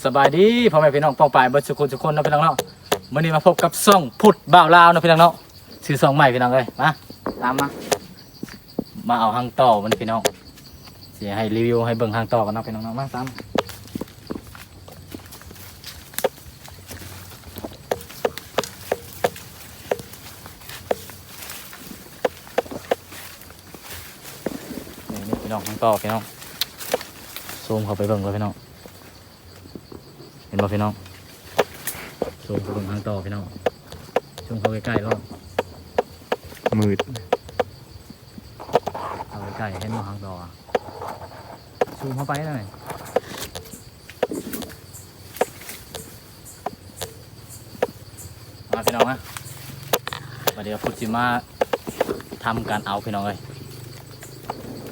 ສະບາຍດີພໍ່ແມ່ພີ່ນ້ອງປ້ອງປາຍເບິດສູ່ຄົນສູ່ຄົນເນາະພີ່ນ້ອງເນາະ. ມື້ນີ້ມາພົບກັບຊ່ອງພຸດບ່າວລາວເນາະພີ່ນ້ອງເນາະ. ຊື່ຊ່ອງໃໝ່ພີ່ນ້ອງເອີຍ. ມາ ຕາມມາ ມາເອົາຮັງຕໍ່ມື້ນີ້ພີ່ນ້ອງ. ຊິໃຫ້ຣີວິວໃຫ້ເບິ່ງຮັງຕໍ່ກັນເນາະພີ່ນ້ອງເນາະ. ມາ ຕາມ ນີ້ ນີ້ພີ່ນ້ອງ ຮັງຕໍ່ພີ່ນ້ອງ. ຊູມເຂົ້າໄປເບິ່ງເລີຍພີ່ນ້ອງ. ເຫັນບໍ່ພີ່ນ້ອງ? ຊູມເຂົ້າເບິ່ງທາງຕໍ່ພີ່ນ້ອງ. ຊູມເຂົ້າໃກ້ໆໂລດ. ມືດ. ເຂົ້າໃກ້ໆ ເຫັນບໍ່ທາງຕໍ່? ຊູມເຂົ້າໄປໜ້ອຍ. ມາພີ່ນ້ອງມາ. ບັດນີ້ພຸດຊິມາ ທຳການເອົາພີ່ນ້ອງເອີຍ.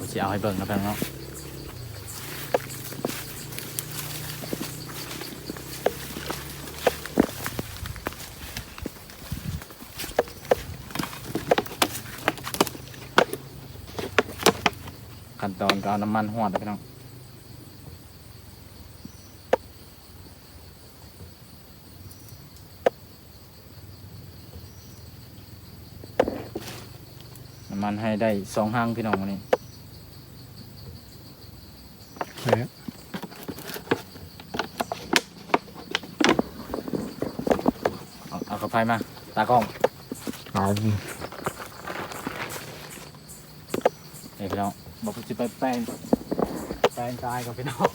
ຊິເອົາໃຫ້ເບິ່ງນຳກັນເນາະ. ຂັ້ນຕອນກໍເອົານ້ຳມັນຮວດເດີພີ່ນ້ອງ. ນ້ຳມັນໃຫ້ໄດ້ສອງຖັງພີ່ນ້ອງມື້ນີ້. ເອົາ ເອົາເຂົ້າໄຟມາ ຕາກ້ອງ. ເອົາ. ນີ້ພີ່ນ້ອງ ບໍ່ ຊິໄປແປງ ແປງກາຍກັບພີ່ນ້ອງ.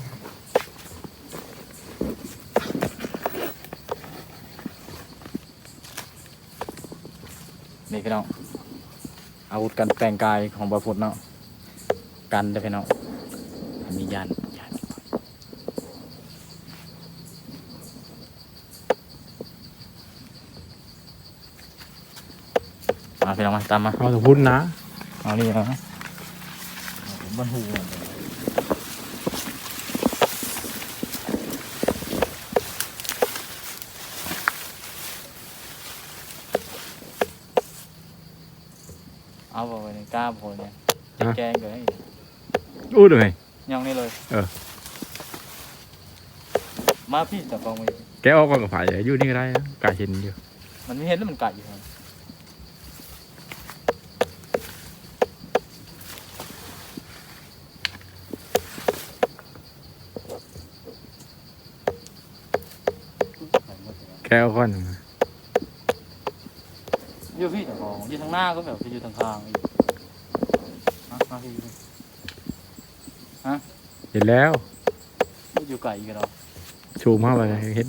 ນີ້ພີ່ນ້ອງ ອາວຸດການແປງກາຍຂອງບ່າວພຸດເນາະ. ກັນເດີພີ່ນ້ອງ ມີຢ້ານ ຢ້ານ. ມາພີ່ນ້ອງມາ ຕາມມາ. ເອົາແຕ່ພຸ້ນນະ ເອົານີ້ນະ ມັນຫູ. ເອົາບໍ່ໄວ້ໃນກາບໍ່ນີ້ ຮະ ແກງກໍໄດ້. ອູ້ດເອີຍ ຍ່ອງນີ້ເລີຍ. ເອີ ມາພີ່ ຕາກ້ອງມາຢູ່ ແກະອອກກ່ອນກໍພາຍ ຢູ່ນີ້ກໍໄດ້ ກະເຫັນຢູ່. ມັນມີເຫັນແລ້ວມັນກະຢູ່. ແກະອອກກ່ອນ. ຢູ່ພີ້ ເຈົ້າຂອງ ຢູ່ທາງໜ້າກໍແບບຢູ່ທາງຂ້າງອີກ. ຮະ ມາພີ້ ຮະ ເຫັນແລ້ວ ຢູ່ໄກກໍດອກ. ຊູມເຂົ້າໄປເຫັນ.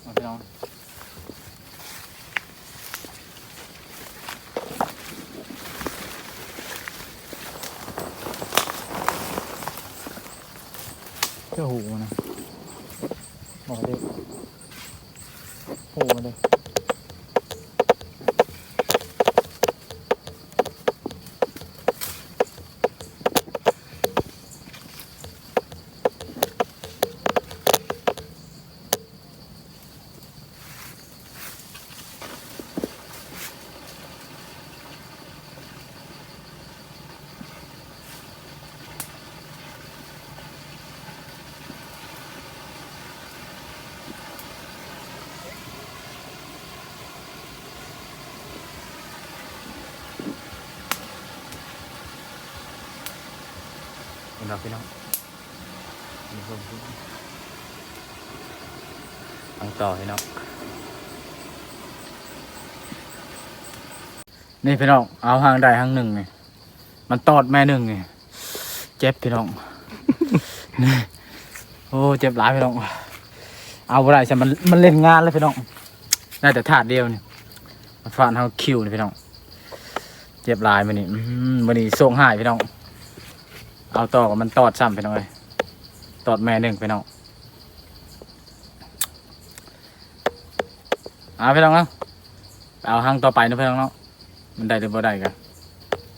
ມາພີ່ນ້ອງ ເຈົ້າຫູມັນນະ ບໍ່ໄດ້. ໂອ້ ມາເດີ. ເຫັນບໍ່ພີ່ນ້ອງ? ມາເບິ່ງ ເບິ່ງ ເບິ່ງຕໍ່ພີ່ນ້ອງ. ນີ້ພີ່ນ້ອງ ເອົາຫາງໄດ້ຫາງໜຶ່ງນີ້ ມັນຕອດແມ່ໜຶ່ງນີ້ ເຈັບພີ່ນ້ອງ. ໂອ້ ເຈັບຫຼາຍພີ່ນ້ອງ ເອົາບໍ່ໄດ້ຊ້ຳ ມັນ ມັນຫຼິ້ນງານແລ້ວພີ່ນ້ອງ. ໄດ້ແຕ່ທາດດຽວນີ້ ມັນຟາດເຮົາຄິ້ວນີ້ພີ່ນ້ອງ ເຈັບຫຼາຍມື້ນີ້. ອືມ ມື້ນີ້ໂຊກຮ້າຍພີ່ນ້ອງ ເອົາຕໍ່ກໍມັນຕອດຊ້ຳພີ່ນ້ອງເອີຍ ຕອດແມ່ໜຶ່ງພີ່ນ້ອງ. ເອົາພີ່ນ້ອງເນາະ ເອົາຫາງຕໍ່ໄປເນາະພີ່ນ້ອງເນາະ ມັນໄດ້ຫຼືບໍ່ໄດ້ກໍ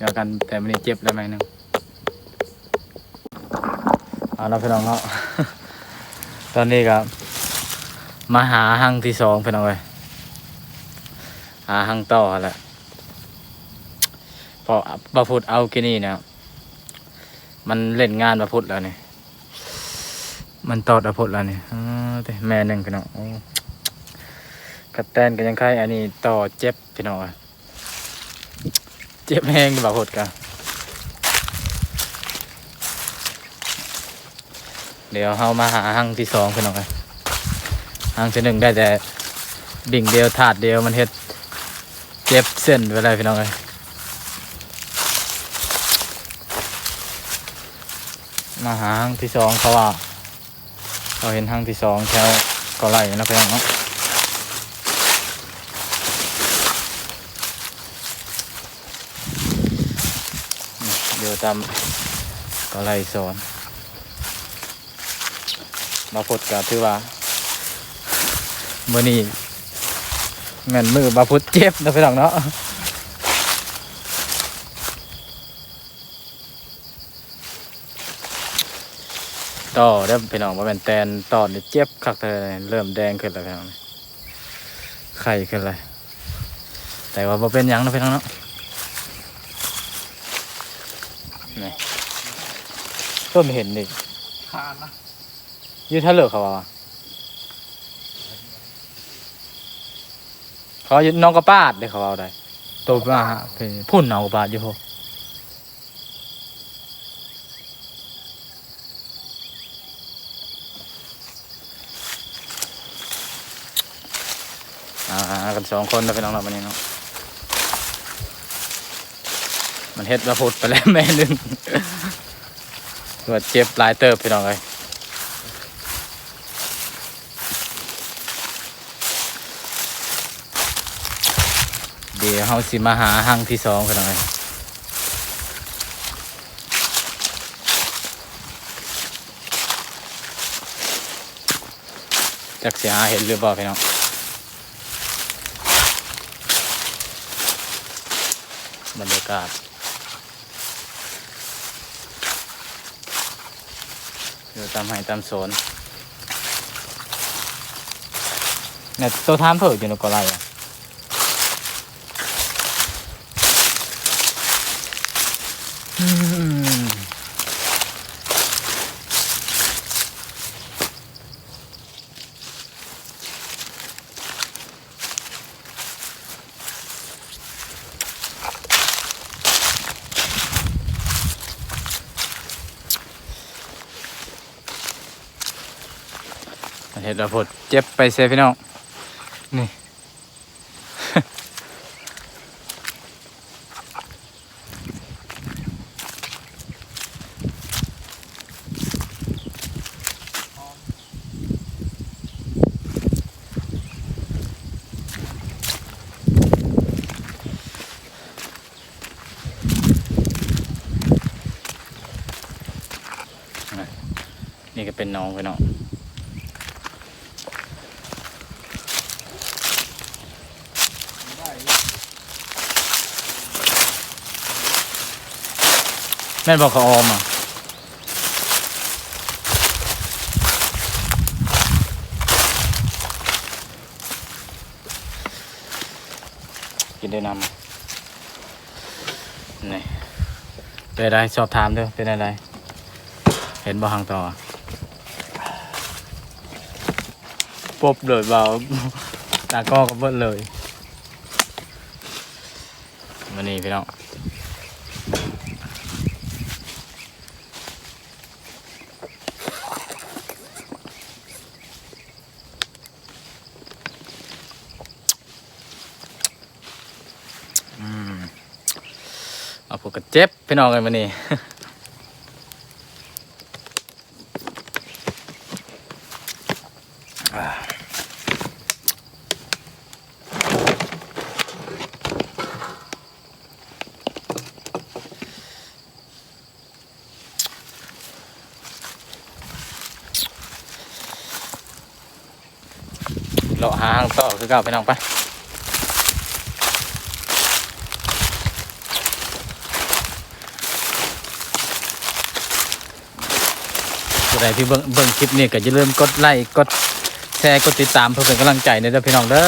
ດຽວກັນ ແຕ່ມື້ນີ້ເຈັບແລ້ວໜ້ອຍໜຶ່ງ. ເອົາລະພີ່ນ້ອງເນາະ ຕອນນີ້ກໍ ມາຫາຮັງທີສອງພີ່ນ້ອງເອີຍ ຫາຮັງຕໍ່ຫັ້ນແຫຼະ ເພາະບ່າວພຸດເອົາກີ້ນີ້ນະ ມັນເຫຼັ້ນງານບ່າວພຸດແລ້ວນີ້ ມັນຕອດບ່າວພຸດແລ້ວນີ້ ເອີ ແມ່ໜຶ່ງພີ່ນ້ອງ ໂອ້ ກະແຕນກໍຍັງໄຄ ອັນນີ້ຕໍ່ເຈັບພີ່ນ້ອງເອີຍ. ເຈັບແຮງບ່າວພຸດກະ ດຽວເຮົາມາຫາຮັງທີສອງພີ່ນ້ອງເອີຍ ຮັງທີໜຶ່ງໄດ້ແຕ່ດິ່ງດຽວທາດດຽວ ມັນເຮັດເຈັບເສັ້ນໄປເລີຍພີ່ນ້ອງເອີຍ ມາຫາຮັງທີສອງ ເພາະວ່າ ເຮົາເຫັນຮັງທີສອງແຖວກໍໄລ່ນະພີ່ນ້ອງເນາະ ຢູ່ຕາມກໍໄລ່ສອນ ບ່າວພຸດກໍຖືວ່າ ມື້ນີ້ແມ່ນມື້ບ່າວພຸດເຈັບນະພີ່ນ້ອງເນາະ. ຕໍ່ເດີ້ພີ່ນ້ອງ ບໍ່ແມ່ນແຕ່ນຕອດນີ້ເຈັບຄັກແທ້ ເລີ່ມແດງຂຶ້ນແລ້ວພີ່ນ້ອງ ໄຂ້ຂຶ້ນແລ້ວ ແຕ່ວ່າບໍ່ເປັນຫຍັງເນາະພີ່ນ້ອງເນາະ ນີ້ ເພິ່ນເຫັນນີ້ ຄານນະ ຢູ່ທ່າເລີກເຂົາວ່າ ເຂົາຢູ່ໜອງກະປາດເດ້ ເຂົາເວົ້າໄດ້ ໂຕມາຫາ ພຸ້ນໜອງກະປາດຢູ່ພຸ້ນ. ອ່າ ກັນສອງຄົນເນາະພີ່ນ້ອງເນາະ ມື້ນີ້ເນາະ ມັນເຮັດລະຫົດໄປແລ້ວແມ່ໜຶ່ງ ວ່າເຈັບຫຼາຍເຕີບພີ່ນ້ອງເອີຍ. ດຽວເຮົາຊິມາຫາຮັງທີສອງກັນໜ່ອຍ ຈັກຊິຫາເຫັນຫຼືບໍ່ພີ່ນ້ອງ ບັນຍາກາດ. ຢູ່ຕາມໄຮ່ຕາມສວນ ແມ່ນໂຕຖາມເພິ່ນຢູ່ນະກໍໄລ່ອະ ອືມ. ເຮັດແລ້ວໂພດເຈັບໄປເຊພີ່ນ້ອງ ນີ້. ນີ້ກໍເປັນໜອງພີ່ນ້ອງ ແມ່ນບໍ່ ເຂົາອອມອະ? ກິນໄດ້ນຳ ນີ້ ເປັນໃດ ສອບຖາມເດີ້ ເປັນແນວໃດ ເຫັນບໍ່ ຮັງຕໍ່ ປົບເລີຍ ເວົ້າ ຕາກໍກໍເບິດເລີຍ ມື້ນີ້ພີ່ນ້ອງ. ອືມ ເອົາ ພວກກະເຈັບພີ່ນ້ອງເອີຍມື້ນີ້ ເລາະຫາຮັງຕໍ່ຄືເກົ່າພີ່ນ້ອງ ໄປ ຜູ້ໃດທີ່ເບິ່ງ ເບິ່ງຄລິບນີ້ກໍຢ່າລືມກົດໄລ້ ກົດ ແຊ ກົດຕິດຕາມ ເພື່ອເປັນກຳລັງໃຈແດ່ເດີພີ່ນ້ອງເດີ.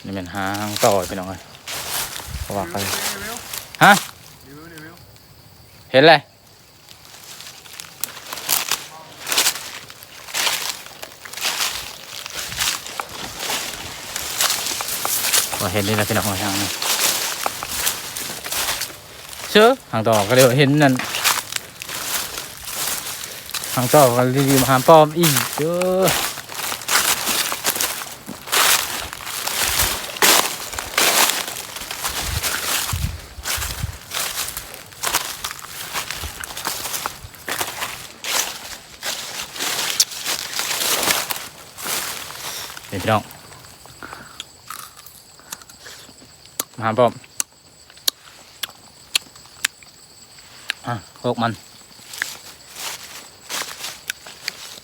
ນີ້ແມ່ນຫາຫາງຕໍ່ພີ່ນ້ອງເອີຍ ເພາະວ່າຂ້ອຍ ຮະ ເຫັນແລ້ວ ວ່າເຫັນນີ້ລະພີ່ນ້ອງເອີຍ ຫາງນີ້ ເຊີ ຫາງຕໍ່ກໍເລີຍເຫັນນັ້ນ ຫາງຕໍ່ກໍລີມຫາປ້ອມອີກເດີ. ນີ້ພີ່ນ້ອງ ມາພ້ອມ ອ່ະ ໂຄກມັນ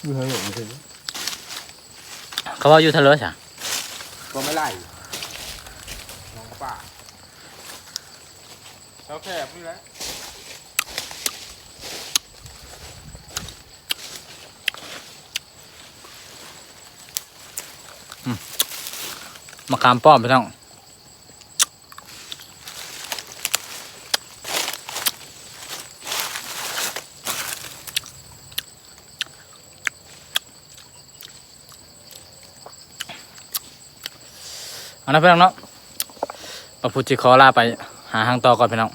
ຢູ່ທາງໂນ້ນ ເຂົາເວົ້າຢູ່ທາງເລີຊະ ກໍໄມ່ໄລ່ ໜອງປາ ແຖວແຄບນີ້ແຫຼະ. ອືມ ມະຂາມປ້ອມພີ່ນ້ອງ ເອົານະພີ່ນ້ອງເນາະ ປາພຸດຊິຂໍລາໄປຫາຫາງຕໍ່ກ່ອນພີ່ນ້ອງ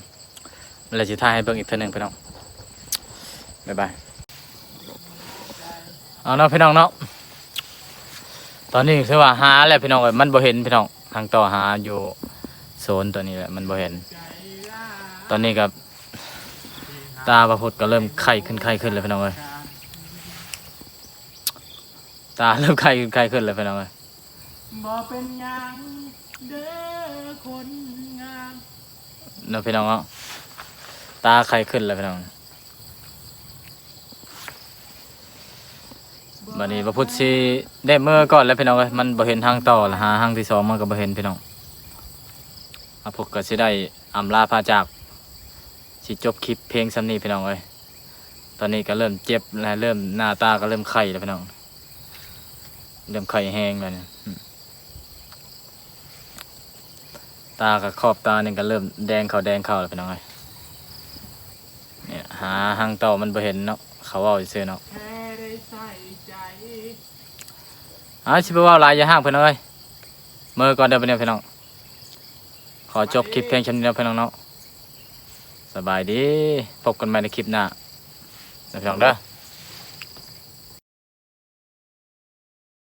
ແລ້ວຊິຖ່າຍໃຫ້ເບິ່ງອີກເທື່ອໜຶ່ງພີ່ນ້ອງ ບາຍບາຍ. ເອົາເນາະພີ່ນ້ອງເນາະ ຕອນນີ້ຄືວ່າຫາແລ້ວພີ່ນ້ອງເອີຍ ມັນບໍ່ເຫັນພີ່ນ້ອງ ຫາງຕໍ່ຫາຢູ່ໂຊນຕົວນີ້ແຫຼະ ມັນບໍ່ເຫັນ ຕອນນີ້ກໍຕາປາພຸດກໍເລີ່ມໄຂ້ຂຶ້ນ ໄຂ້ຂຶ້ນແລ້ວພີ່ນ້ອງເອີຍ ຕາເລີ່ມໄຂ້ຂຶ້ນ ໄຂ້ຂຶ້ນແລ້ວພີ່ນ້ອງເອີຍ ບໍ່ເປັນຫຍັງເດີຄົນງາມ ເນາະພີ່ນ້ອງເນາະ ຕາໄຂ້ຂຶ້ນແລ້ວພີ່ນ້ອງ. ບັດນີ້ປາພຸດຊິໄດ້ເມືອກ່ອນແລ້ວພີ່ນ້ອງເອີຍ ມັນບໍ່ເຫັນຫາງຕໍ່ລະ ຫາຫາງທີສອງມັນກໍບໍ່ເຫັນພີ່ນ້ອງ ປາພຸດກໍຊິໄດ້ອຳລາພາຈາກ ຊິຈົບຄລິບພຽງສ່ຳນີ້ພີ່ນ້ອງເອີຍ ຕອນນີ້ກໍເລີ່ມເຈັບແລ້ວ ເລີ່ມ ໜ້າຕາກໍເລີ່ມໄຂ້ແລ້ວພີ່ນ້ອງ ເລີ່ມໄຂ້ແຮງແລ້ວນີ້ ຕາກໍຂອບຕານີ້ກໍເລີ່ມແດງເຂົ້າ ແດງເຂົ້າແລ້ວພີ່ນ້ອງເອີຍ ນີ້ຫາຫາງຕໍ່ມັນບໍ່ເຫັນເນາະ ເຂົາເວົ້າຊື່ໆເນາະ ເອົາ ຊິບໍ່ເວົ້າຫຼາຍ ຢ່າຮ້າງພີ່ນ້ອງເອີຍ ເມືອກ່ອນເດີບັດນີ້ພີ່ນ້ອງ ຂໍຈົບຄລິບພຽງສ່ຳນີ້ເນາະພີ່ນ້ອງເນາະ ສະບາຍດີ ພົບກັນໃໝ່ໃນຄລິບໜ້າເນາະພີ່ນ້ອງເດີ.